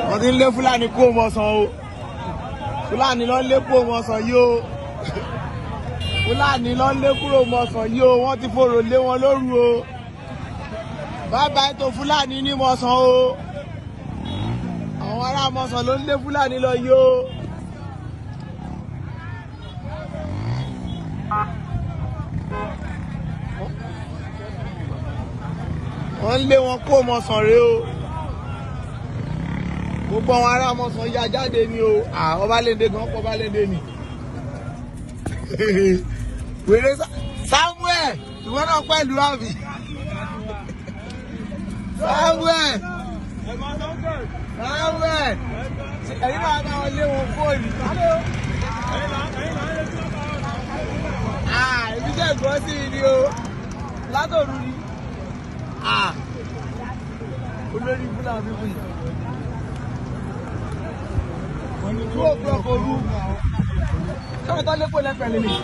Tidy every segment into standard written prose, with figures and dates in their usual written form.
Wọ́n ti ń lé Fúlàní kó mọ̀sán o. Fúlàní ló ń lé kó mọ̀sán yìí o. Fúlàní ló ń lé kúrò mọ̀sán yìí o. Wọ́n ti fòrò lé wọn lóru o. Bye bye to Fúlàní ní mọ̀sán o. Àwọn ará mọ̀sán ló ń lé Fúlàní lọ yìí o. Wọ́n ń lé wọn kó mọ̀sán rèé o. Gbogbo àwọn ará mọ̀sán ya jáde ni o. Ọbalẹ́ndé gan pọ̀, Ọbalẹ́ndé ni. Wèrè Samuel, ìwọ náà pẹ̀lú àbí? Samuel, Samuel, ẹ̀yin náà bá wọn lé wọn fóònù. Èmi jẹ́ ìgbọ́ sí i ni o. Látòru ni. Olórí Fúlàní fífún yìí. 2 o'clock òru. Sọ́wọ́n tó lépo lẹ́pẹ̀ẹ́ lélẹ̀.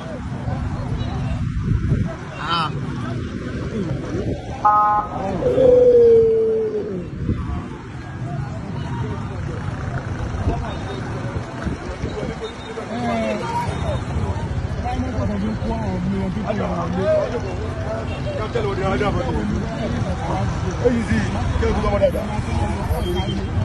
Captain, what do you have?